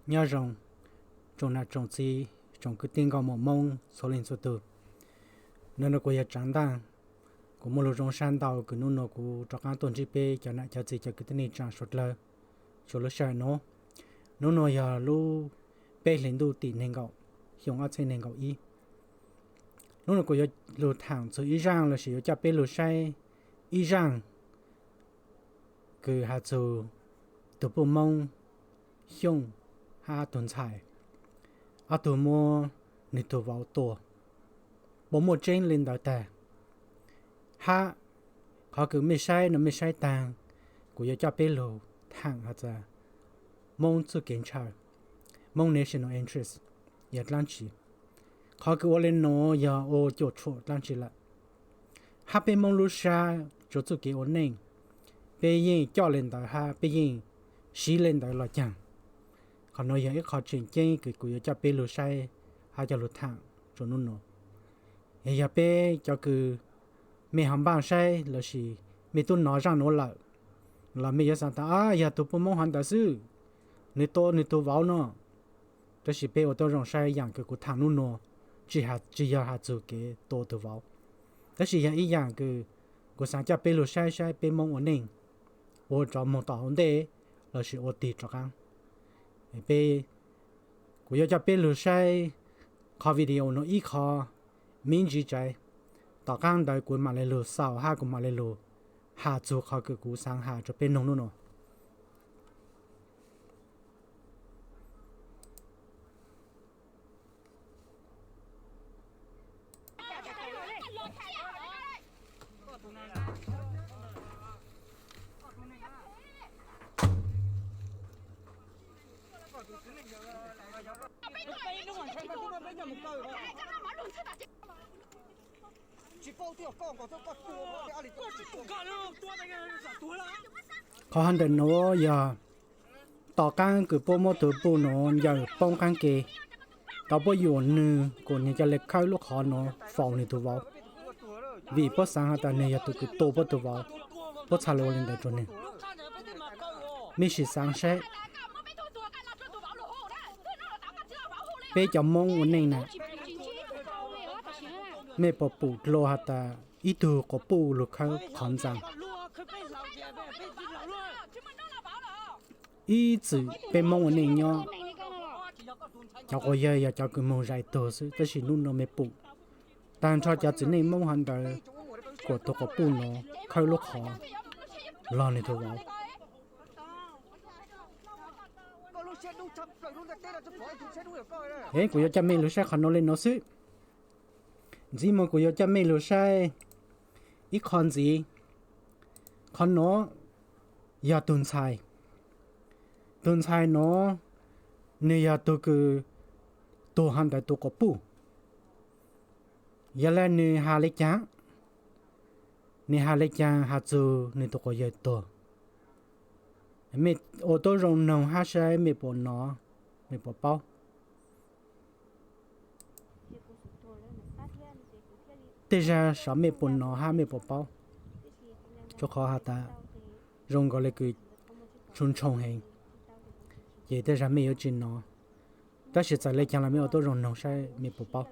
Nyob zoo tsoom nam tsoom txiv, tsoom kwv tij nkauj muam Hmoob txhua leej txhua tus. Hnub no kuv yog Tsav Ntaj, kuv muaj lus zoo sab ntau kws hnub no kuv rov qaab tuaj ntsib peb cov nam cov txiv cov kwv tij neej tsaa suav dlawg rua lub sij hawm nuav. Hnub no yog lub peb hlis ntuj tim neeg nkaum, xyoo ob txhiab neeg nkaum ib. Hnub no kuv yuav lug thaam txug ib zaaj lossis yuav coj peb lug saib ib zaaj kws has txug tug puj Moob Xyooj hab tug ntxhais, ob tug muab nwg tug vauv tua, puas muaj tseeb le ntawd tag? Hab qhov kws mej saib no mej saib taag, kuv yuav coj peb lug thaam has tas Moob txuj kev ntshaw, Moob national interest yog dlaab tsi? Qhov kws ua le nuav yog ua cuam tshuam dlaab tsi lawm? Hab peb Moob lub sab rua txuj kev ua neej, peb yeej coj le ntawd hab peb yeej siv le ntawd los caag? Qhov nuav yog ib qho tseem ceeb kws kuv yuav coj peb lug saib hab coj lug thaam rua hnub nuav. Yog peb cov kws mej ho npaaj saib lossis mej tub nov zaaj nuav lawm, los mej yuav xaav tas yog tug puj Moob hov ntawd xwb, nwg tua nwg tug vauv no. Tab sis peb ua tuab zoo saib yaam kws kuv thaam hnub nuav tsis yog has txug kev tua tug vauv, tab sis yog ib yaam kws kuv xaav coj peb lug saib saib peb Moob ua neej ua rov moog tom hauv ntej lossis ua tig rov qaab. Peb, kuv yuav coj peb lug saib qhov video nuav ib qho me ntsis tsaiv, tom qaab ntawd kuv mam le lug xaus hab kuv mam le lug has txug qhov kws kuv xaav has rua peb noog nub no. Qhov ntawm nuav yog tom qaab kws puab muab tug puj nuav ncaws poob qaab ke, tau puab yuam nwg kuas nwg ca le khawb lub qhov nuav faus nwg tug vauv, vim puab xaav has tas nwg yog tug kws tua puab tug vauv, puab txha le ua le ntawd rua nwg. Mej sim xaav saib, peb cov Moob ua neej na, mej puas pum dlua has tas ib tug quas puj lug khawb qhov ntxaa? Ib txwm peb Moob ua neej nyob, cov quas yawg yog cov kws moog zais tuag xwb, tab sis nub no mej pum taag nrho cov txiv neej Moob hov ntawd kuas tug quas puj nuav khawb lub qhov log nwg tug vauv. Es kuv yuav coj mej lug saib qhov nuav le nuav xwb. Ntxiv moog kuv yuav coj mej lug saib ib qho ntxiv. Qhov nuav yog tug ntxhais. Tug ntxhais nuav, nwg yog tug kws tuag hov ntawd tug quas puj. Yog le nwg has le caag, nwg has le caag has txug nwg tug quas yawg tuag? Mej ua tuab zoo noog hab saib mej puas nov, mej puas paub. Tej zag xyov mej puas nov hab mej puas paub, rua qhov has tas zoo nkaus le kws tshu ntshoo heev, ces tej zag mej yuav tsi nov. Tab sis txawm le caag los mej ua tuab zoo noog saib mej puas paub.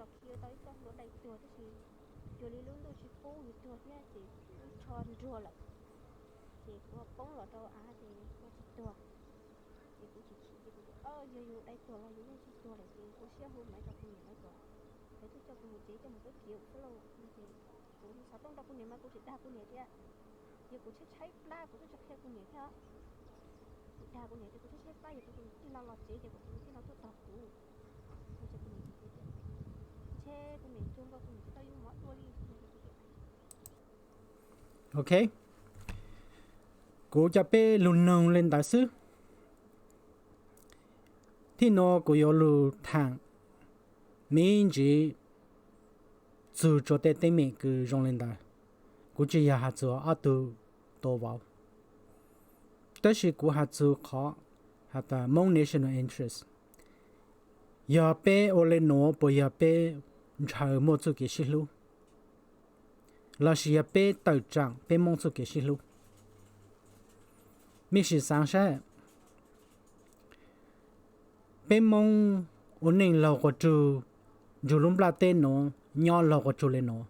Kuv xav tooj rau kuv niam mas kuv tsis dag kuv niam thiab. Yog kuv tshaib tshaib plab kuv twb tsis qhia kuv niam thiab. Kuv dag kuv niam tias kuv tshaib tshaib plab, yog kuv tus niam tij no los tsev ces kuv tus niam tij no tuaj tog kuv. Kuv ces kuv niam tij tias, ntshe kuv niam cuag nkaus kuv niam tij tau yuav mov dua li. Ok, kuv coj peb lug noog le ntawd xwb. Thib no kuv yuav lug thaam me ntsis txug rua tej teeb meem kws zoo le ntawd. Kuv tsis yog has txug ob tug tua vauv, tab sis kuv has txug qhov has tas Hmoob national interest. Yog peb ua le nuav puas yog peb ntshaw muaj txuj kev sib hlub, lossis yog peb tawm tsaam peb Moob txuj kev sib hlub? Mej sim xaav saib, Peb Moob ua neej laug quas tsug, ntsug lub nplaj teb nuav, nyob laug quas tsug le nuav.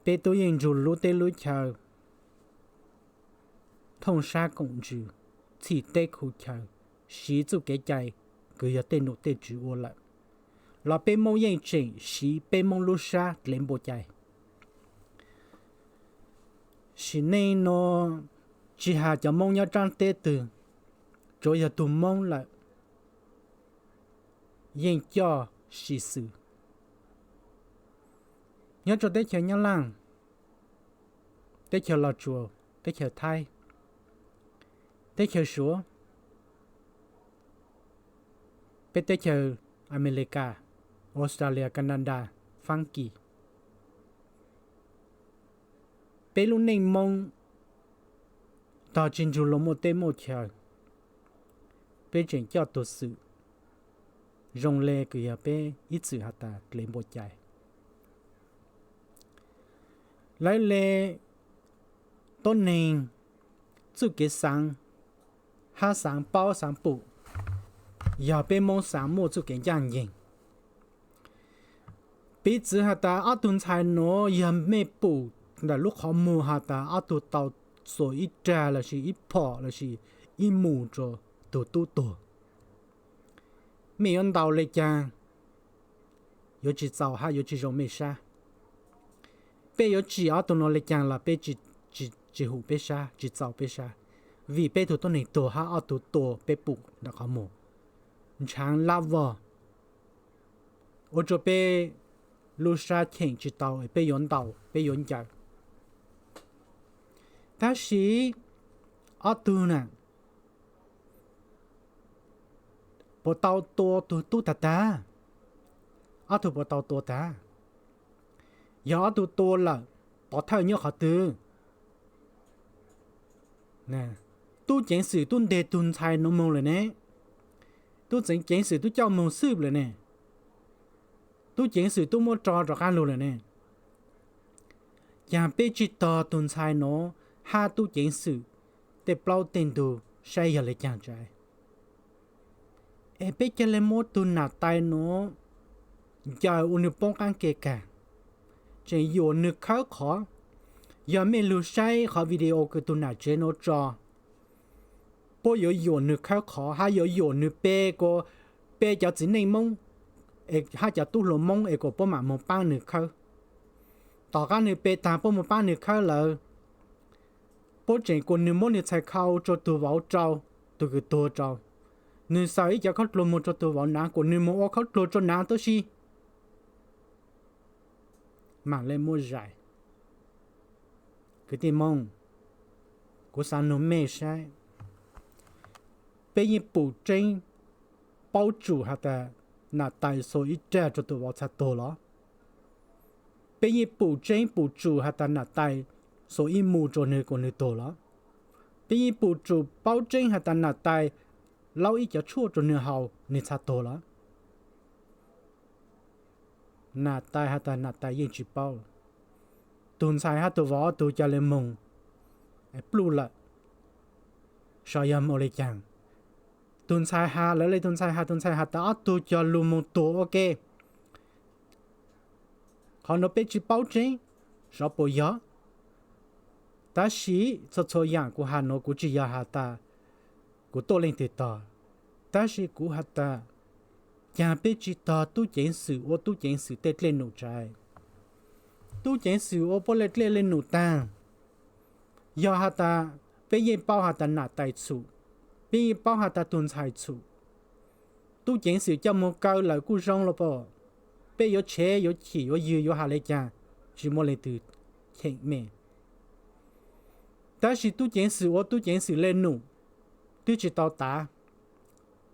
Peb tub yeej ntsug lub teb lub chaw, thooj sab koom ntsws, txhim teb khu chaw, siv txuj kev cai kws yog tej num tej tswv ua lawm, los peb Moob yeej tseem siv peb Moob lub sab dlev npua cai. Sim neej nuav tsis has cov Moob nyob tsaab teb twg, tsuav yog tug Moob lawm yeej coj sis xwm. Nyob rua teb chaws Nyab Laaj, teb chaws Los Tsuas, teb chaws Thaib, teb chaws Suav, peb teb chaws Amelikas, Australia, Canada, Faab Kis, peb lub neej Moob tog tsis ntsug luas muaj teb muaj chaw, peb tseem coj tug xwm zoo le kws yog peb ib txwm has tas dlev npua cai. Lawv le tuab neeg txuj kev xaav, hab xaav paub xaav pum, yog peb Moob xaav muaj txuj kev ncaaj nceeg. Piv txwv has tas ob tug ntxhais nuav yog mej pum ntawm lub qhov muag has tas ob tug tau xuas ib rag lossis ib phom lossis ib mus rua tug tub tuag, mej yuav ntaus le caag yuav tsis txaus hab yuav tsis zoo mej sab? Peb yuav tsim ob tug nuav le caag los peb tsis hum peb sab, tsis txaus peb sab, vim peb tug tuab neeg tuag hab ob tug tua peb pum ntawm qhov muag, ntshaav lab vog, ua rua peb lub sab cheem tsis tau, peb yuav ntaus peb yuav ncaws. Tab sis ob tug na, puas tau tua tug tub tag tag? Ob tug puas tau tua tag? Yog ob tug tua lawm, pov thawj nyob qhov twg? Tub ceev xwm tub nteg tug ntxhais nuav moog lawm ne, tub ceev xwm tub coj moog xwb lawm ne, tub ceev xwm tub muab tso rov qaab lug lawm ne. Caag peb tsis tog tug ntxhais nuav hab tub ceev xwm tej plaub tej ntug saib yog le caag tsa, es peb ca le muab tug nam tais nuav ncaws ua nwg poob qaab ke kag, tseem yuam nwg khawb qhov. Yog mej lug saib qhov video kws tug nam tsev nuav tso, puab yuav yuam nwg khawb qhov hab yuav yuam nwg pe kuas pe cov txiv neej Moob hab cov tub hluas Moob es kuas puab mam moog paab nwg khawb. Tom qaab nwg pe taag puab moog paab nwg khawb lawm, puab tseem kuas nwg muab nwg txhais khau rua tug vauv rau, tug kws tuag rau. Nwg xaws ib cov khaub dluag moog rua tug vauv nav kuas nwg moog ua khaub dluag rua nav tuab si. Mam le muab zais. Kwv tij Moob, kuv xaav nug mej saib, peb yeej pum tseeb paub tsum has tas nam tais xuas ib rag rua tug vauv txha tuag los? Peb yeej pum tseeb pum tsum has tas nam tais xuas ib mus rua nwg kuas nwg tuag los? Peb yeej pum tsum paub tseeb has tas nam tais laub ib cov tshuaj rua nwg haus nwg txha tuag los? Nam tais has tas nam tais yeej tsis paub. Tug ntxhais hab tug vauv ob tug ca le moog pluj lawm, saib yog moog le caag. Tug ntxhais has, lawv le tug ntxhais has, tug ntxhais has tas ob tug cog lug moog tuag ua ke. Qhov nuav peb tsis paub tseeb, saib puas yog. Tab sis txhua txhua yaam kuv has nuav kuv tsis yog has tas kuv tuaj leej twg tog, tab sis kuv has tas, caag peb tsis tog tub ceev xwm ua tub ceev xwm tej dlej num tsa? Tub ceev xwm ua puab le dlej le num taag, yog has tas peb yeej paub has tas nam tais txhum, peb yeej paub has tas tug ntxhais txhum, tub ceev xwm coj moog kaw lawm kuj zoo los pab. Peb yuav tshev yuav chim yuav ywg yuav has le caag, tsis muaj leej twg cheem mej. Tab sis tub ceev xwm ua tub ceev xwm le num twb tsis tau tav,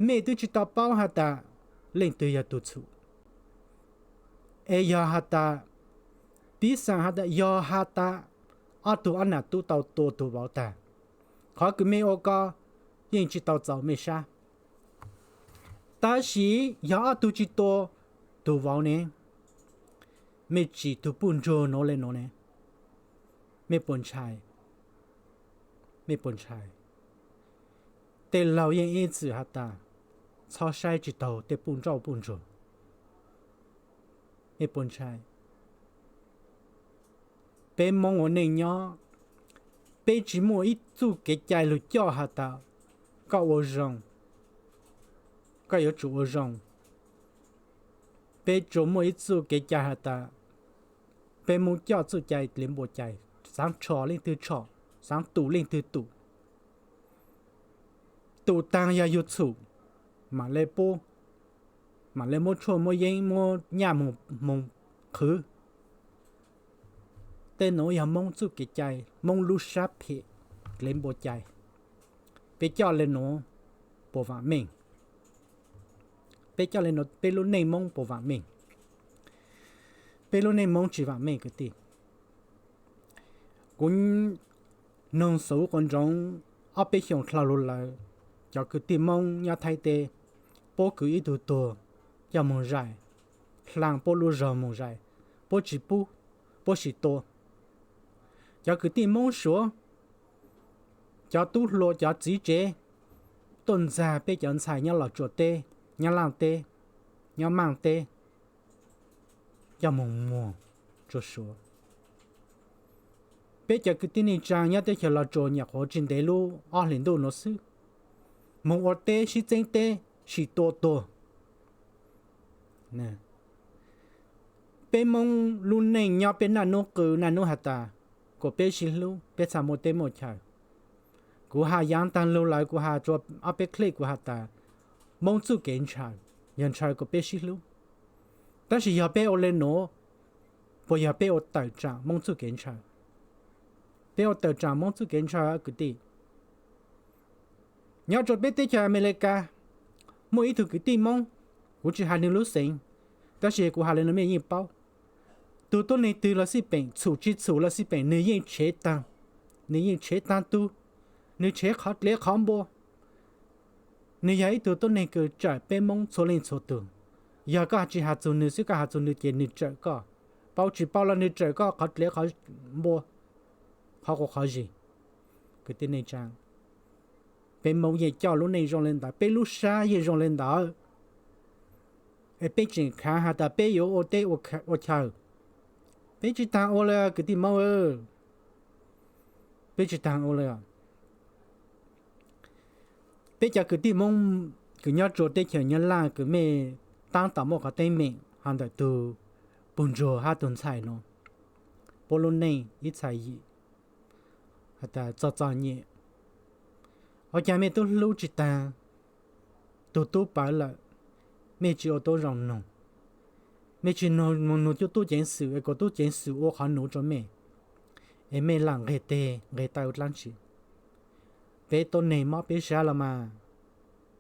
mej twb tsis tau paub has tas leej twg yog tug txhum. Es yog has tas, piv xam has tas yog has tas ob tug ob nam tub tau tua tug vauv taag, qhov kws mej ua ko yeej tsis tau txaus mej sab. Tab sis yog ob tug tsis tua tug vauv ne, mej tsim tug puj ntsug nuav le nuav ne, mej puas ntshai? Mej puas ntshai? Tej laug yeej ib txwm has tas, txhob saib tsis taus tej puj nrauj puj ntsug. Nej puas ntshai? Peb Hmoob ua neej nyob, peb tsis muaj ib txuj kev cai lug coj has tas koj ua zoo, koj yuav tsum ua zoo. Peb tsuas muaj ib txuj kev cai has tas peb Hmoob coj txuj cai dlev npua cai, xaav tsho leej twg tsho, xaav tus leej twg tus. Tus taag yog yug txhum, mam le pub, mam le muab tshuaj muab yeeb muab nyaj moog qhwv. Tej nuav yog Hmoob txuj kev cai, Hmoob lub sab phem dlev npua cai. Peb coj le nuav puas vaam meej? Peb coj le nuav peb lub neej Hmoob puas vaam meej? Peb lub neej Hmoob tsis vaam meej kwv tij. Kuv noog xuv quas ntsoov ob peb xyoos dlhau lug lawm, cov kwv tij Hmoob nyob Thaib teb, puab kwv ib tug tuag coj moog zais, dlaa puab lub zog moog zais, puab tsis pub, puab sim tua. Cov kwv tij Hmoob Suav, cov tub hluas cov txiv tsev tuaj ntxag peb cov ntxhais nyob Los Tsuas teb, nyob Laaj teb, nyob Maaj teb, coj moog muag rua Suav. Peb cov kwv tij neej tsaa nyob teb chaws Los Tsuas nyuam qhuav tsis ntev lub ob hlis ntuj nuav xwb, moog ua teb sib txeeb teb, sim tua tuag. Peb Hmoob lub neej nyob peb naj nub qw naj nub has tas kuas peb sib hlub, peb txhaj muaj teb muaj chaw. Kuv has yaav taag lug lawm, kuv has rua ob peb clip kuv has tas Hmoob txuj kev ntshaw yog ntshaw kuas peb sib hlub. Tab sis yog peb ua le nuav, puas yog peb ua tawm tsaam Hmoob txuj kev ntshaw? Peb ua tawm tsaam Hmoob txuj kev ntshaw kwv tij. Nyob rua peb teb chaws Amelikas, muaj ib tug kwv tij Hmoob, kuv tsis has nwg lub xeev, tab sis kuv has le nuav mej yeej paub. Tug tuab neeg twg los xij peem, txhum tsis txhum los xij peem, nwg yeej tshev taag, nwg yeej tshev taag tug, nwg tshev qhov dlev qhov npua. Nwg yog ib tug tuab neeg kws tsawm peb Hmoob txhua leej txhua tug. Yog koj tsis has txug nwg xwb, koj has txug nwg ces nwg tsawm koj. Paub tsis paub los nwg tsawm koj qhov dlev qhov npua, qhov quav qhov zis. Kwv tij neej tsaa, peb Hmoob yeej coj lub neej zoo le ntawd, peb lub sab yeej zoo le ntawd, es peb tseem khaav has tas peb yuav ua teb ua chaw. Peb tsis taag ua le kwv tij Hmoob, peb tsis taag ua le. Peb cov kwv tij Hmoob kws nyob rua teb chaws Nyab Laj kws mej taab tom muaj qhov teeb meem hov ntawm tug puj ntsuag hab tug ntxhais nuav, puab lub neej ib txhais yim has tas txom txom nyem. Ua caag mej tub hlub tsis taag tug tub pawv lawm, mej tsis ua tub zoo noog, mej tsis noog, moog noog tub ceev xwm es kom tub ceev xwm ua qhov nuav rua mej, es mej lam nqeg teg nqeg taw ua dlaab tsi? Peb tuab neeg mob peb sab los mas,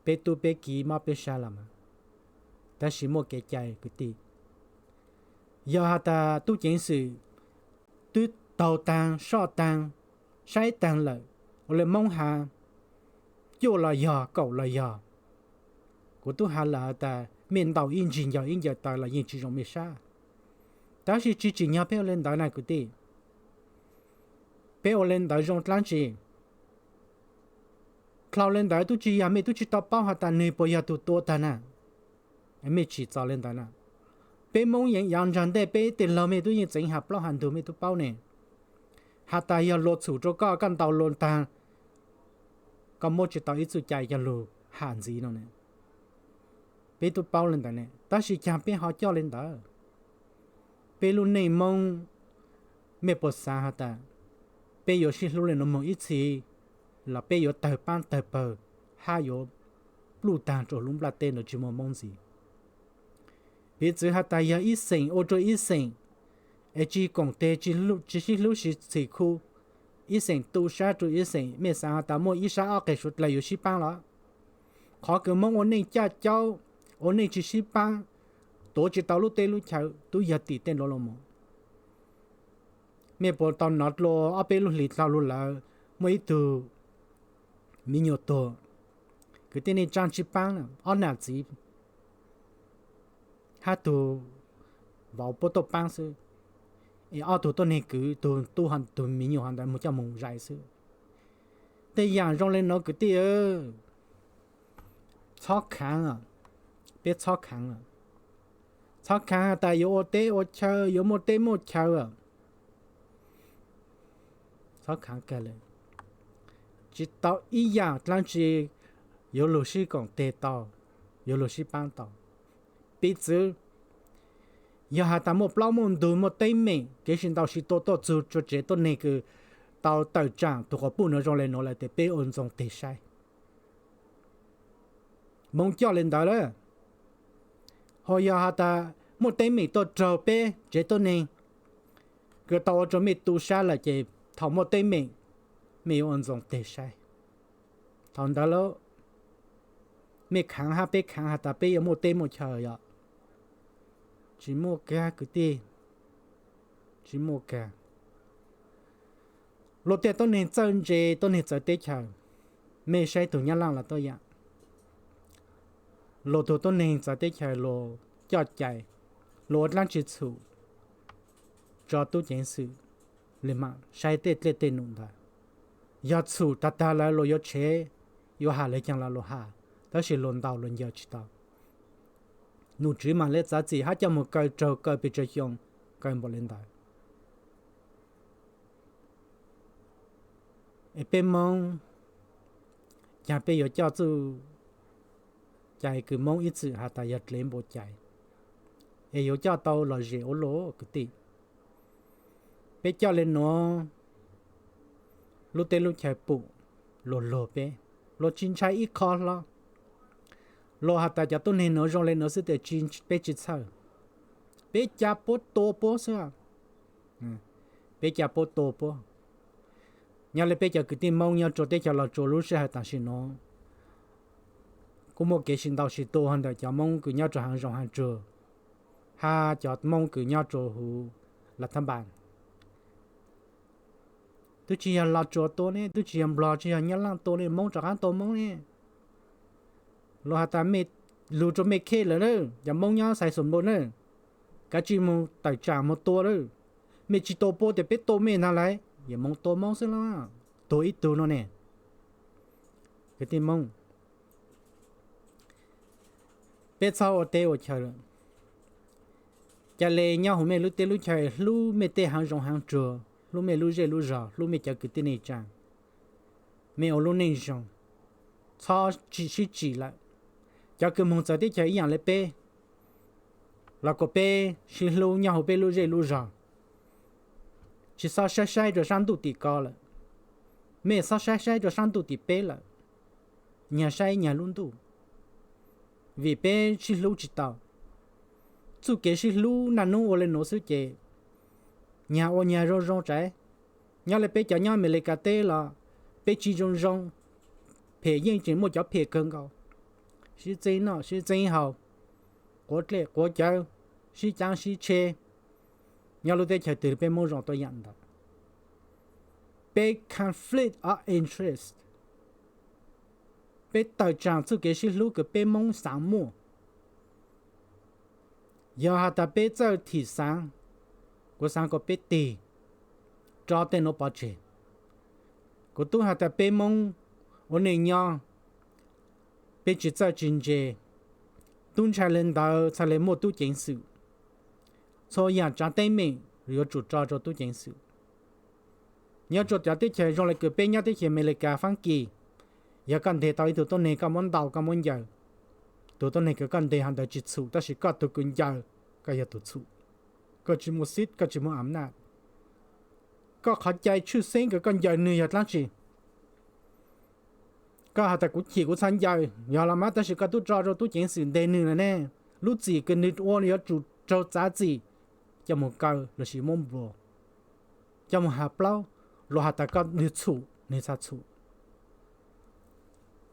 peb tub peb kiv mob peb sab los mas. Tab sis muaj kev cai kwv tij, yog has tas tub ceev xwm twb taug taag soj taag saib taag lawm, ua le Moob has, cuaj los yog kaum los yog, kuv tub has lawm has tas mej ntaus ib ntsis ncaws ib ncaws taw los yeej tsis zoo mej sab. Tab sis tsis tsim nyog peb ua le ntawd na kwv tij. Peb ua le ntawd zoo dlaab tsi? Dlhau le ntawd tub tsis yog mej tub tsis tau paub has tas nwg puas yog tug tua taag na. Mej tsim txom le ntawd na. Peb Moob yeej yav ntsag ntej peb tej laug mej tub yeej txeev has plaub has ntug mej tub paub ne, has tas yog luas txhum rua koj, koj ntaus luas taag, koj muab tsis tau ib txuj cai coj lug has ntxiv no ne. Peb tub paub le ntawd ne, tab sis caag peb ho coj le ntawd? Peb lub neej Moob, mej puas xaav has tas peb yuav sib hlub le nuav moog ib txhis, los peb yuav tawg paab tawg pawg hab yuav pluj taag rua lub nplaj teb nuav tsis muaj Moob ntxiv? Piv txwv has tas yog ib xeem ua rua ib xeem es tsis koom teg, tsis sib hlub sib txhim khu, ib xeem tu sab rua ib xeem, mej xaav has tas muaj ib sab ob qeg suav dlawg yuav sib paab los? Qhov kws Moob ua neej caj caub, ua neej tsis sib paab, tuav tsis tau lub teb lub chaw tub yog tim tej nrov lug moog. Mej puas tau nov dlua ob peb lub hlis dlhau lug lawm muaj ib tug miv nyuas tuag, kwv tij neej tsaa tsis paab, ob nam txiv hab tug vauv puab tuaj paab xwb, es ob tug tuab neeg kwv tug tub tug miv nyuas hov ntawd moog coj moog zais xwb. Tej yaam zoo le nuav kwv tij, txhob khaav, peb txhob khaav, txhob khaav has tas yuav ua teb ua chaw, yuav muaj teb muaj chaw, txhob khaav kag le. Tsis tau ib yaam dlaab tsi yuav lug sib koom teg tau, yuav lug sib paab tau. Piv txwv, yog has tas muaj plaub muaj ntug, muaj teeb meem, kev sib ntaus sib tua tuaj txug rua tsev tuab neeg kws tau tawm tsaam tug quas puj nuav zoo le nuav lawm tes peb ua ntxoog teg saib. Moob coj le ntawd lawm. Ho yog has tas muaj teeb meem tuaj raug peb tsev tuab neeg kws tau ua rua mej tu sab lawm ces thaum muaj teeb meem mej yuav ua ntxoog teg saib. Thaum ntawd lawm mej khaav hab peb khaav has tas peb yuav muaj teb muaj chaw yog tsis muaj kag kwv tij, tsis muaj kag. Luag tej tuab neeg txawj ntse, tuab neeg txawv teb chaws, mej saib tug Nyab Laaj los tuaj yaam, luag tug tuab neeg txawv teb chaws luag coj cai, luag ua dlaab tsi txhum tso tub ceev xwm le maam saib tej dlej tej num ntawd. Yog txhum tag tag lawm luag yuav tshev, yuav has le caag los luag has, tab sis luag ntaus luag ncaws tsis tau. Num tswv maam le txav txim hab coj moog kaw raug kaw pes tsawg xyoo, kaw npaum le ntawd. Es peb Moob, caag peb yuav coj txuj cai kws Moob ib txwm has tas yog dlev npau cai, es yuav coj tau lom zem ua luaj kwv tij? Peb coj le nuav, lub teb lub chaw pum luag luag peb, luag tsis ntshai ib qho hlo. Luag has tas cov tuab neeg nuav zoo le nuav xwb tes peb tsis txhawj. Peb ca puab tua puab xwb. Peb ca puab tua puab. Nyob le peb cov kwv tij Moob nyob rua teb chaws Los Tsuas lub sij hawm tam sim nuav, kuj muaj kev sib ntaus sib tua ntawm cov Moob kws nyob rua haav zoov haav tsuag hab cov Moob kws nyob rua huv Las Thab Npas. Twb tsis yog Los Tsuas tua ne, twb tsis yog Nplog, tsis yog Nyab Laaj tua ne, Moob rov qaab tua Moob ne. Luag has tas mej lug rua mej khej lawm na, cov Moob nyob Xais Xoom Npoo na, kav tsij moog tawm tsaam moog tua lawm. Mej tsis tua puab tes peb tua mej ntag lauj. Yog Moob tua Moob xwb los, tuag ib tug no ne. Kwv tij Moob, peb txhob ua teb ua chaw lawm. Ca le nyob huv mej lub teb lub chaw, hlub mej tej haav zoov haav tsuag, hlub mej lub zej lub zog, hlub mej cov kwv tij neej tsaa. Mej ua lub neej zoo, txhob sib tsim lawm. Cov kws moog txawv teb chaws ib yaam le peb, los kuas peb sib hlub nyob huv peb lub zej lub zog. Tsis txhob saib saib rua saab ntuj tim ko lawm. Mej txhob saib saib rua saab ntuj tim peb lawm. Nyag saib nyag lub ntuj. Vim peb sib hlub tsis tau. Txuj kev sib hlub naj nub ua le nuav xwb ces nyag ua nyag zoo zoo tsaiv. Nyob le peb cov nyob Amelikas teb los peb tsis zoo zoo, phem yeej tseem muaj cov phem kawg nkaus, sib txeeb noj sib txeeb haus, quav dlej quav cawv, sib caav sib tsheb. Nyob lub teb chaws twg peb Moob zoo tuaj yaam ntawd. Peb conflict of interest, peb tawm tsaam txuj kev sib hlub kws peb Moob xaav muaj. Yog has tas peb txawj thim xaav, kuv xaav kom peb tig rov tej nuav pov tseg. Kuv tub has tas peb Moob ua neej nyob, peb tsis txawj tsis ntse, tub ntshai le ntawd txhaj le muaj tub ceev xwm. Txhua yaam tsaav teeb meem yuav tsum tso rua tub ceev xwm. Nyob rua cov teb chaws zoo le kws peb nyob teb chaws Amelikas Faab Kis, yog koj nteg tau ib tug tuab neeg koj muab ntaus koj muab ncaws, tug tuab neeg kws koj nteg hov ntawd tsis txhum tab sis koj tug kws ncaws, koj yog tug txhum. Koj tsis muaj xib, koj tsis muaj am naj. Koj qhov cai tshwj xeeb kws koj ncaws nwg yog dlaab tsi? Koj has tas kuv chim kuv txhaj ncaws, yog los mas tab sis koj tub tso rua tub ceev xwm nteg nwg lawm ne. Lub txim kws nwg ua yuav tsum raug txav txim, coj moog kaw lossis muab npua, coj moog has plaub, luag has tas koj nwg txhum nwg txhaj txhum.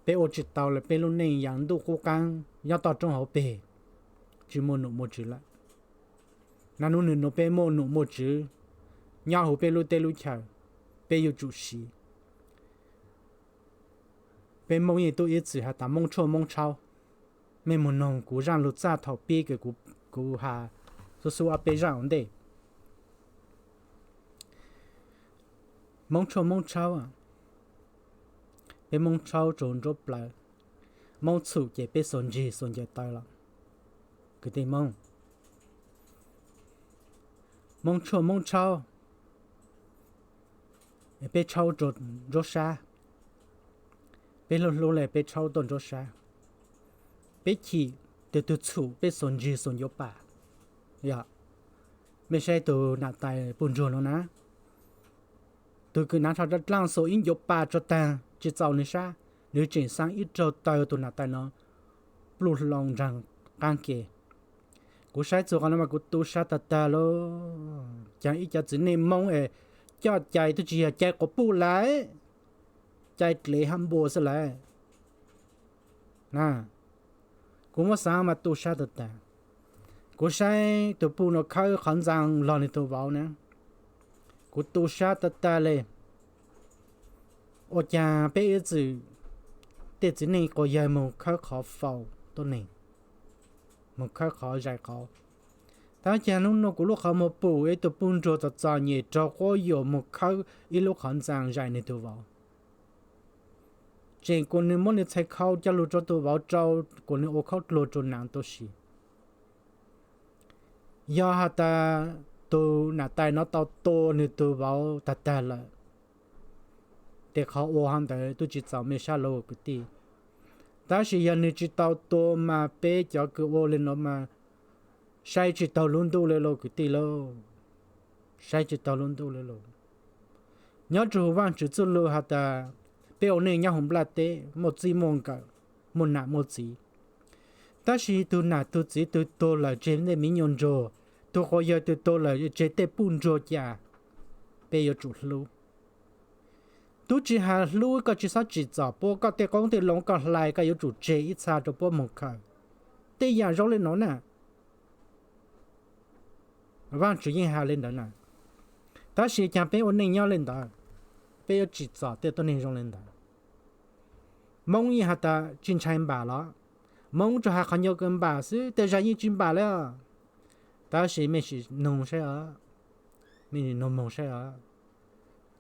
Peb ua tsis tau le, peb lub neej yaam ntuj qub qaab nyob toj roob hauv peg, tsis muaj num muaj tswv lawm. Naj nub nwg nuav peb muaj num muaj tswv nyob huv peb lub teb lub chaw, peb yuav tsum siv. Peb Moob yeej tub ib txwm has tas Moob tshuaj Moob tshaub. Mej moog noog kuv zaaj lug txaj thaum pib kws kuv has xub xub ob peb zaaj ua ntej. Moob tshuaj Moob tshaub, peb Moob tshaub tsaug nruab plawv. Moob txhum ces peb xuas ntsig xuas ncaws taw los. Kwv tij Moob, Moob tshuaj Moob tshaub, peb tshaub rau nruab sab, peb hlub hlub le peb tshaub tuaj nruab sab, peb chim, tus tug txhum peb xuas ntsig xuas ncuav pas. Yog, mej saib tus nam tais puj ntsuag no na, tus kws hnav rho dlaaj xuas ib ncuav pas tso taag tsi txaus nwg sab, nwg tseem xaa ib raug taw tus nam tais no pluj hlo nraag qaab ke. Kuv saib txug qhov no mas kuv tu sab tag tag lauj. Caag ib cov txiv neej Moob es coj cai twb tsi yog cai quas puj lawm, cai dlev hab npua xwb lawm. Na, kuv muab xaav mas tu sab tag tag. Kuv saib tus puj no khawb qhov ntxaa lug nwg tug vauv na, kuv tu sab tag tag le. Ua caag peb ib txwm tej txiv neej quas yawg moog khawb qhov faus tuab neeg, moog khawb qhov zais qauv, tab caag nub nua kuv lub qhov muag pum ib tug puj ntsuag txom txom nyem raug quab yuam moog khawb ib lub qhov ntxaa zais nwg tug vauv. Tseem kuas nwg muab nwg txhais khau coj lug rua tug vauv rau, kuas nwg ua khaub dluag rua naav tuab si. Yog has tas tug nam tais no tau tua nwg tug vauv tag tag lawm, tes qhov ua hov ntawd tub tsi txaus mej sab lauj kwv tij. Tab sis yog nwg tsi tau tua mas peb cov kws ua le nuav mas saib tsi taug lub ntuj le lauj kwv tij lauj. Saib tsi taug lub ntuj le lauj. Nyob rua huv Vaajtswv txuj lug has tas peb ua neej nyob huv nplaj teb muaj txij muaj nkawm, muaj nam muaj txiv. Tab sis tug nam tug txiv tug tuag lawm tseg tej miv nyuas ntsuag, tug quas yawg tug tuag lawm tseg tej puj ntsuag cas, peb yuav tsum hlub. Tub tsi has hlub koj tsi xob tsim txom puab, koj tej qoob tej loo koj hlais koj yuav tsum tseg ib txha rua puab moog khaws. Tej yaam zoo le nuav na, Vaajtswv yeej has le ntawd na. Tab sis caag peb ua neej nyob le ntawd, peb yuav tsim txom tej tuab neeg zoo le ntawd. Moob yeej has tas tsi ntshai npam los, Moob tsuas has qhov nyuas kws npam xwb, tej zag yeej tsi npam le. Tab sis mej sim nug saib os, mej sim nug moog saib os.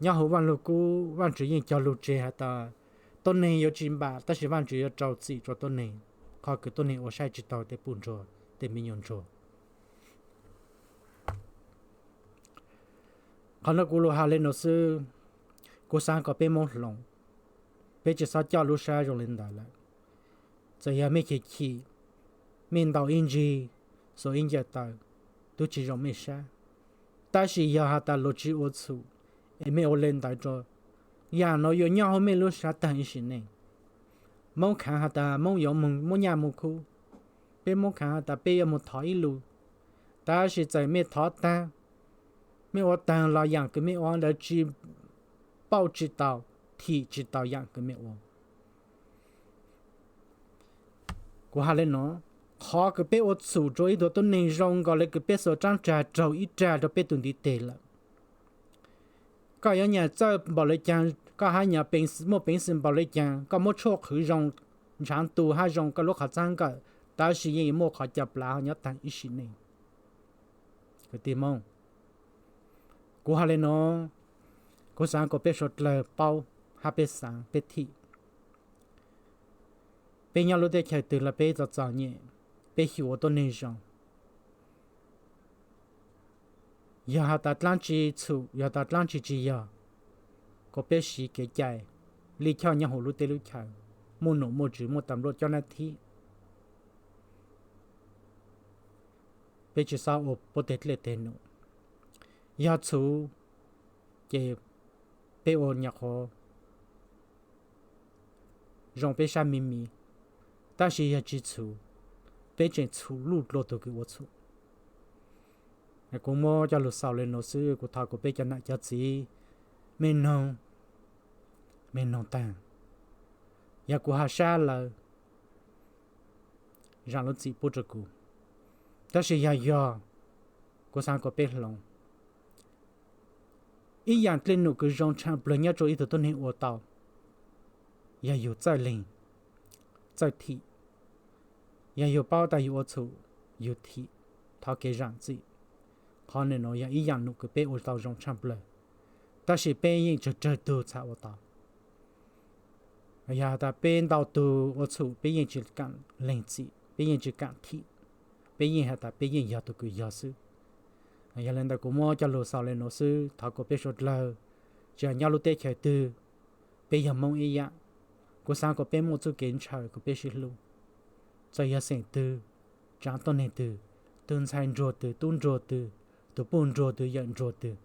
Nyob huv Vaaj Lug Kub, Vaajtswv yeej cog lug tseg has tas tuab neeg yuav tsi npam, tab sis Vaajtswv yuav rau txim rua tuab neeg, qhov kws tuab neeg ua saib tsi taug tej puj ntsuag tej miv nyuas ntsuag. Qhov nuav kuv lug has le nuav xwb, kuv xaav kom peb Moob hloov, peb tsi xob coj lub sab zoo le ntawd lawm. Txawm yog mej chim chim, mej ntaus ib ntsig, xuas ib ncaws taw, tub tsi zoo mej sab. Tab sis yog has tas luag tsi ua txhum, es mej ua le ntawd rua, yaam nuav yuav nyob huv mej lub sab taag ib sim neej. Moob khaav has tas Moob yuav muab nyaj muab khub, peb Moob khaav has tas peb yuav moog thov ib lus. Tab sis txawm mej thov taag, mej ua taag los yaam kws mej ua ntawd tsi pauj tsi tau, thim tsi tau yaam kws mej ua. Kuv has le nuav, qhov kws peb ua txhum rua ib tug tuab neeg zoo nkaus le kws peb xuas raab rag raug ib rag rua peb tug ntiv teg lawm. Koj yuav nyam txawj npaum le caag, koj hab nyam muaj peev xwm npaum le caag, koj muab tshuaj qhwv zoo, ntshav ntu hab zoo koj lub qhov txhab nkawm, tab sis yeej yuav muaj qhov cov plav ho nyob taag ib sim neej. Kwv tij Moob, kuv has le nuav, kuv xaav kom peb suav dlawg paub hab peb xaav peb thim. Peb nyob lub teb chaws twg los peb txom txom nyem, peb xyum ua tuab neeg zoo. Yog has tas dlaab tsi txhum, yog tas dlaab tsi tsi yog, kom peb siv kev cai, lij choj nyob huv lub teb lub chaws, muaj nom muaj tswv, muaj tas npluaj coj nab thib. Peb tsi xob ua puab teg dlej teg num. Yog txhuv, ces peb ua nyuam qhuav zoo peb sab miv miv, tab sis yog tsi txhuv, peb tseem txhum luj dlua tug kws ua txhum. Kuv muab coj lug xaus le nuav xwb, kuv thov kom peb cov nam cov txiv, mej noog, mej noog taag. Yog kuv has sab lawm, zam lub txim pub rua kuv. Tab sis yog yog, kuv xaav kom peb hloov. Ib yaam dlej num kws zoo tshaj plawg nyob rua ib tug tuab neeg ua tau, yog yug txawj leeg, txawj thim. Yog yug paub tas yug ua txhum, yug thim, thov kev zam txim. Qhov nuav yog ib yaam num kws peb ua tau zoo tshaj plawg, tab sis peb yeej tsawg tsawg tug txhaj ua tau. Yog has tas peb ntau tug ua txhum peb yeej tsis kam lees txim, peb yeej tsis kam thim, peb yeej has tas peb yeej yog tus kws yog xwb. Yog le ntawd kuv muab cov lus xaus le nuav xwb, thov kom peb suav dlawg, tsis has nyob lub teb chaws twg, peb yog Moob ib yaam, kuv xaav kom peb muaj txuj kev ntshaw kom peb sib hlub. Txawm yog xeem twg, tsaav tuab neeg twg, tug ntxhais ntsuag twg, tub ntsuag twg, tug puj ntsuag twg, yawm ntsuag twg,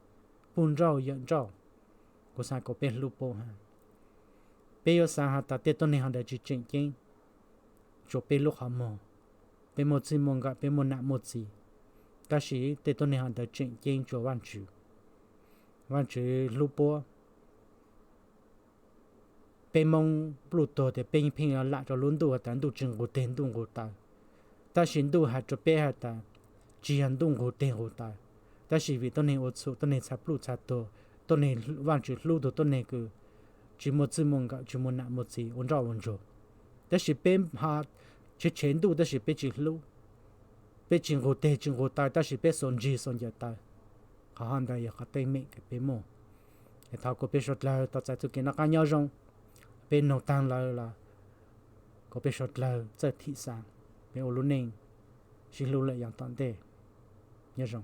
puj nrauj yawm nrauj, kuv xaav kom peb hlub paub hab. Peb yuav xaav has tas tej tuab neeg ho ntawd tsis tseem ceeb, tsuas peb lub qhov muag, peb muaj txij muaj nkawm, peb muaj nam muaj txiv, tab sis tej tuab neeg ho ntawd tseem ceeb tsuas Vaajtswv. Vaajtswv hlub puab. Peb Moob pluj tuag tias peb pheej yuav lam rua lub ntuj has tas ntuj tsis nqug teg ntuj nqug taw, tab sis ntuj has rua peb has tas tsis yog ntuj nqug teg nqug taw, tab sis vim tuab neeg ua txhum, tuab neeg txha pluj txha tuag, tuab neeg, Vaajtswv hlub tug tuab neeg kws tsis muaj txij muaj nkawm, tsis muaj nam muaj txiv, ua nrauj ua ntsuag. Tab sis peb ho tshev tshev ntuj tab sis peb tsis hlub, peb tsis nqug teg tsis nqug taw tab sis peb xuas ntsig xuas ncaws taw. Qhov ho ntawd yog qhov teeb meem kws peb muaj. Es thov kom peb suav dlawg tau txais txuj kev noj qab nyob zoo. Peb noog taag lawm los kom peb suav dlawg txawj thim xaav, peb ua lub neej sib hlub lawm yav tom ntej. Nyob zoo.